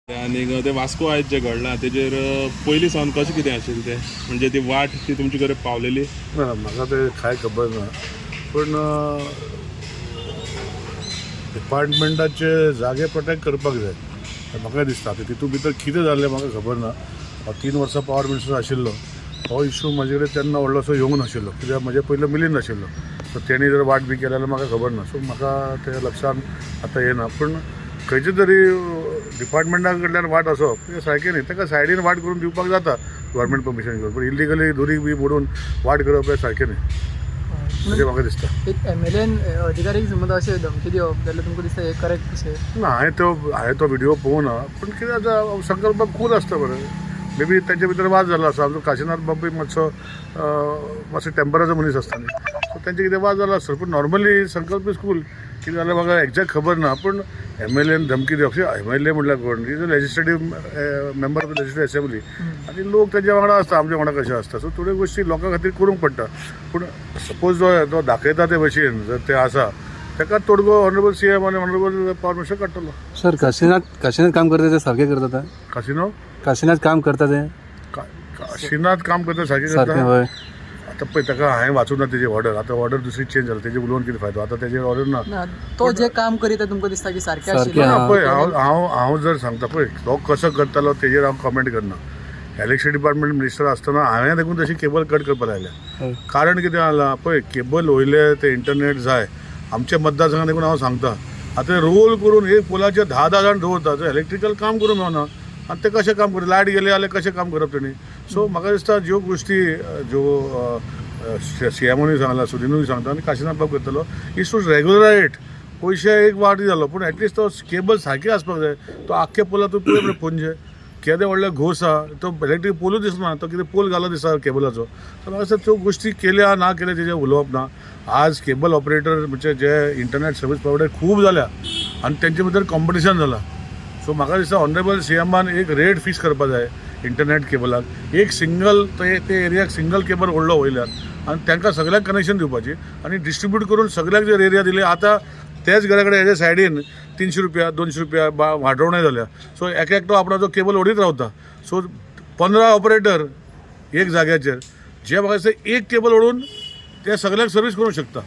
आनीक ते वास्को आयज जें घडलां तेजेर पयलीं सावन कशें कितें आशिल्लें तें, म्हणजे ती वाट ती तुमचे कडेन पावलेली? ना, म्हाका तें कांय खबर ना, पूण डिपार्टमेंटाचे जागे प्रोटेक्ट करपाक जाय म्हाका दिसता. आतां तितूंत भितर कितें जाल्लें म्हाका खबर ना. हांव 3 वर्सां पावर मिनिस्टर आशिल्लो, हो इशू म्हाजे कडेन तेन्ना व्हडलोसो येवंक नाशिल्लो, कित्याक म्हजे पयलो मिलीन नाशिल्लो. सो तेणी जर वाट बी केल्या जाल्यार म्हाका खबर ना. सो म्हाका तें लक्षान आतां येना, पूण खंयचे तरी डिपार्टमेंटा कडल्यान वाट आसप हें सारकें न्ही. ताका सायडीन वाट करून दिवपाक जाता गव्हर्मेंट परमिशन घेवन, पूण इल्लिगली दुरीग बी मोडून वाट करप हें सारकें न्ही अशें म्हाका दिसता. एक एम एल एन अधिकारीक समज अशें धमकी दिवप जाल्यार तुमकां दिसता हें करेक्ट कशें? ना, हांवें तो व्हिडियो पळोवना, पूण कितें आतां संकल्प कूल आसता बरें, मे बी तांचे भितर वाद जालो आसा. आमचो काशिनाथ बाबूय मातसो मातसो टेंपराचो मनीस आसता न्ही, सो तांचे कितें वाद जालो आसतलो. पूण नॉर्मली संकल्प स्कूल कितें जालें म्हाका एग्जॅक्ट खबर ना, पूण एम एल एन धमकी दिवप, एम एल ए म्हणल्यार कोण? Is a legislative member of the legislative assembly, आनी लोक तांच्या वांगडा आसता, आमच्या वांगडा कशें आसता. सो थोड्यो गोश्टी लोकां खातीर करूंक पडटा, पूण सपोज जो तो दाखयता ते भशेन जर ते आसा ताका तोडगो ऑनरेबल सी एम आनी ऑनरेबल पावर मिनिस्टर काडटलो. सर, काशिनाथ काशिनाथ काम करता ते सारकें करता ते? कासिनो? काशिनाथ काम करता ते? काशिनाथ काम करता सारकें सारकें करता. हय. आतां पळय, ताका हांवें वाचूंक ना तेजी ऑर्डर. आतां ऑर्डर दुसरी चेंज जाली, तेजेर उलोवन कितें फायदो? आतां तेजेर ऑर्डर ना. ना, तो जे काम करीता तुमकां दिसता की सारकें सारकें आशिल्लें? ना. आहा. पळय, हांव हांव हांव जर सांगता पळय, तो कसो करतालो तेजेर हांव कमेंट करना. इलेक्ट्रिसिटी डिपार्टमेंट मिनिस्टर आसतना हांवें देखून तशी केबल कट करपाक लायल्या. हय. कारण कितें जालां पळय, केबल वयले ते इंटरनेट जाय आमच्या मतदारसंघात, देखून हांव सांगता. आतां रोल करून एक पोलाचेर 10 10 जाण दवरता, थंय इलेक्ट्रिकल काम करूंक मेळना, आनी ते कशें काम करता? लायट गेले जाल्यार कशें काम करप तेणी? सो म्हाका दिसता ज्यो गोश्टी ज्यो सी एमूय सांगला, सुदिनूय सांगता आनी काशिनाथ बाब करतलो, is to रेगुलरायट. पयशे एक वाट जालो, पूण एटलिस्ट तो केबल सारकें आसपाक जाय. तो आख्खे पोला तूं पळय मरे, पणजे केदे व्हडले घोस आहा, तो इलेक्ट्रीक पोलूच दिसना, तो कितें पोल घालो दिसता केबलाचो. सो म्हाका दिसता त्यो गोश्टी केल्या ना केल्या तेजेर उलोवप ना. आज केबल ऑपरेटर म्हणजे जे इंटरनेट सर्वीस प्रोवायडर खूब जाल्या आनी तेंचे भितर कॉम्पिटिशन जाला. सो म्हाका दिसता ऑनरेबल सी एमान एक रेट फिक्स करपा जाय इंटरनेट केबलाक. एक सिंगल ते ते एरियाक सिंगल केबल व्हडलो वयल्यान आनी तांकां सगळ्यांक कनेक्शन दिवपाची आनी डिस्ट्रीब्यूट करून सगळ्यांक जर एरिया दिली. आतां तेच घरा कडेन हेज्या सायडीन 300 रुपया, 200 रुपया वाडोवणें जाल्या. सो एक एकटो आपणाचो केबल ओडीत रावता. सो 15 ऑपरेटर एक जाग्याचेर, जे म्हाका दिसता एक केबल ओडून ते सगळ्यांक सर्वीस करूंक शकता.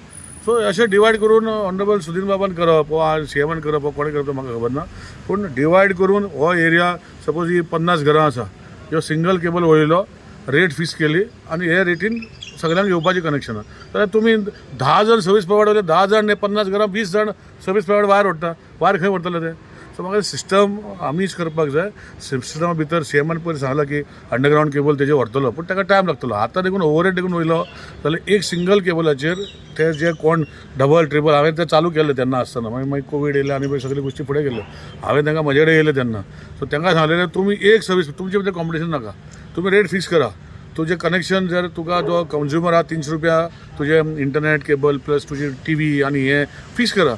सो अशें डिवायड करून ऑनरेबल सुदीन बाबान करप वा सी एमान करप वा कोणें करप तें म्हाका खबर ना, पूण डिवायड करून हो एरिया सपोज ही 50 घरां आसा, ह्यो सिंगल केबल वयलो रेट फिक्स केली आनी हे रेटीन सगळ्यांक येवपाचें कनेक्शनां, जाल्यार तुमी 10 जाण सर्वीस प्रोवायड जाल्यार 10 जाण न्ही, 50 घरां 20 जाण सर्वीस प्रोवायड वायर ओडटा, वायर खंय व्हरतले ते? सो म्हाका सिस्टम आमीच करपाक जाय. सिस्टमा भितर सी एमान पयर सांगलां की अंडरग्रावंड केबल तेजे व्हरतलो, पूण ताका टायम लागतलो. आतां देखून ओवरहेड देखून वयलो जाल्यार एक सिंगल केबलाचेर ते जे कोण डबल ट्रिपल, हांवें ते चालू केल्ले तेन्ना आसतना, मागीर मागीर कोवीड येयले आनी मागीर सगळ्यो गोश्टी फुडें गेल्यो. हांवें तांकां म्हजे कडेन येयले तेन्ना, सो तांकां सांगलेलें, तुमी एक सर्वीस, तुमचे भितर कॉम्पिटिशन नाका, तुमी रेट फिक्स करा. तुजें कनेक्शन जर तुका जो कंज्युमर आहा, 300 रुपया तुजें इंटरनेट केबल प्लस तुजी टी व्ही आनी हें फिक्स करा,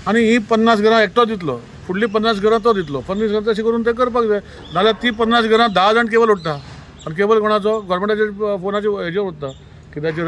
आनी ही 50 घरां एकटो दितलो, फुडली 50 घरां तो दितलो, 50 घरां तशें करून तें करपाक जाय. नाल्यार ती 50 घरां 10 जाण केबल ओडटा आनी केबल कोणाचो? गव्हर्मेंटाचेर फोनाचेर हेजेर ओडटा, कित्याचेर,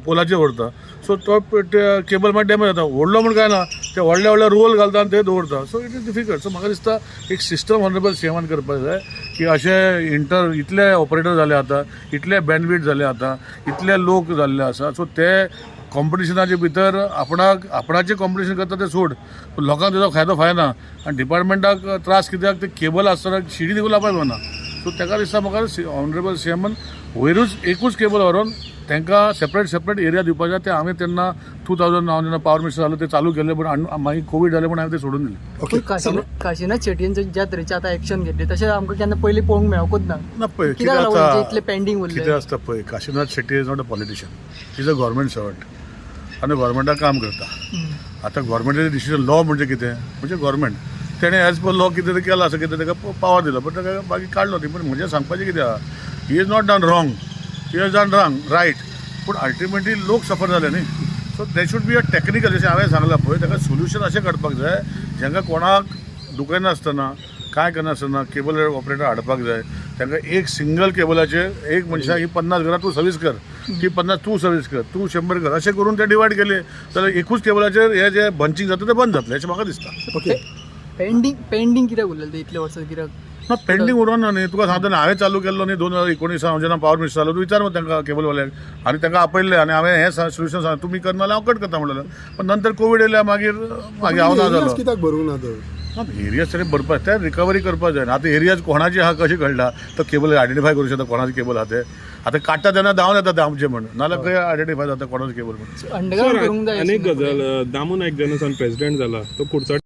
पोलाचेर व्हरता. सो तो केबल मागीर डॅमेज जाता. व्हडलो म्हण काय ना, ते व्हडले व्हडले रोल घालता आनी ते दवरता. So it is difficult. So म्हाका दिसता एक सिस्टम ऑनरेबल सी एमान करपाक जाय की अशें इंटर इतले ऑपरेटर जाले आतां, इतले बँडवीथ जाले आतां, इतले लोक जाल्ले आसा, सो ते कॉम्पिटिशनाचे भितर आपणाक आपणाचें कॉम्पिटिशन करता ते सोड, पूण लोकांक तेजो फायदो फायना आनी डिपार्टमेंटाक त्रास, कित्याक ते केबल आसतना शिडी देखून लावपाक मेळना. सो ताका दिसता म्हाका ऑनरेबल सी एमान वयरूच एकूच केबल व्हरोन तांकां सेपरेट सेपरेट एरिया दिवपाक जाय. ते हांवें तेन्ना 2000 हांव जेन्ना पावर मिनिस्टर जालो ते चालू केल्ले, पूण मागीर कोवीड जालें म्हूण हांवें ते सोडून दिलें. पूण काशिनाथ शेटयेन ज्या तरेचे आतां एक्शन घेतले तशें आमकां केन्ना पयलीं पळोवंक मेळोकूच ना. ना, पळय, कितें कित्याक लागून म्हणजे आसता इतले पेंडींग उरले? कितें आसता पळय, Kashinath Shetty is not a politician, is a government servant आनी गव्हर्मेंटाक काम करता. आतां गव्हर्मेंटाचें डिसिजन, लॉ म्हणजे कितें? म्हणजे गव्हर्मेंट तेणें एज पर लॉ कितें तरी केलां आसा, कितें ताका पावर दिला, बट ताका मागीर काडलो न्ही. पूण म्हजें सांगपाचें कितें आहा, he is not done wrong, he is done wrong right, पूण अल्टिमेटली लोक सफर जाले न्ही. So they should be a technical, जशें हांवें सांगलां पळय, ताका सोल्युशन अशें काडपाक जाय जांकां कोणाक दुखयनासतना, कांय करनासतना केबल ऑपरेटर हाडपाक जाय. तांकां एक सिंगल केबलाचेर एक मनशाक ही 50 घरां तूं सर्वीस कर, ती 50 तूं सर्वीस कर, तूं 100 कर, अशें करून ते डिवायड केले जाल्यार एकूच केबलाचेर हे जे बंचींग जाता ते बंद जातलें अशें म्हाका दिसता. ओके. पेंडींग पेंडींग कित्याक उरलें तें इतले वर्सां कित्याक? ना, पेंडींग उरोन ना न्ही. तुका सांगता न्ही, हांवें चालू केल्लो न्ही 2019 हांव जेन्ना पावर मिनिस्टर जालो, तूं विचार मग तांकां केबलवाल्यांक आनी तांकां आपयल्लें आनी हांवें हें सोल्युशन सांग, तुमी करना जाल्यार हांव कट करता म्हणलें. पण नंतर कोवीड येयल्या, मागीर मागीर हांव ना जालो. कित्याक भरूंक ना तर? एरियाज तरी भरपाक ते रिकवरी करपाक जाय. आतां एरियाज कोणाची आहा कशी कळटा? तो केबल आयडेंटिफाय करूं शकता कोणाची केबल आहा ते. आतां काडटा तेन्ना धांवन येता ते आमचे म्हण, नाजाल्यार खंय आयडेंटिफाय जाता कोणाची केबल म्हण. अंडरग्राउंड करूंक जाय आनी एक आशिल्लें. गजाल, दामू नायक जेन्ना सावन प्रेसिडेंट जाला तो कुडचड्यार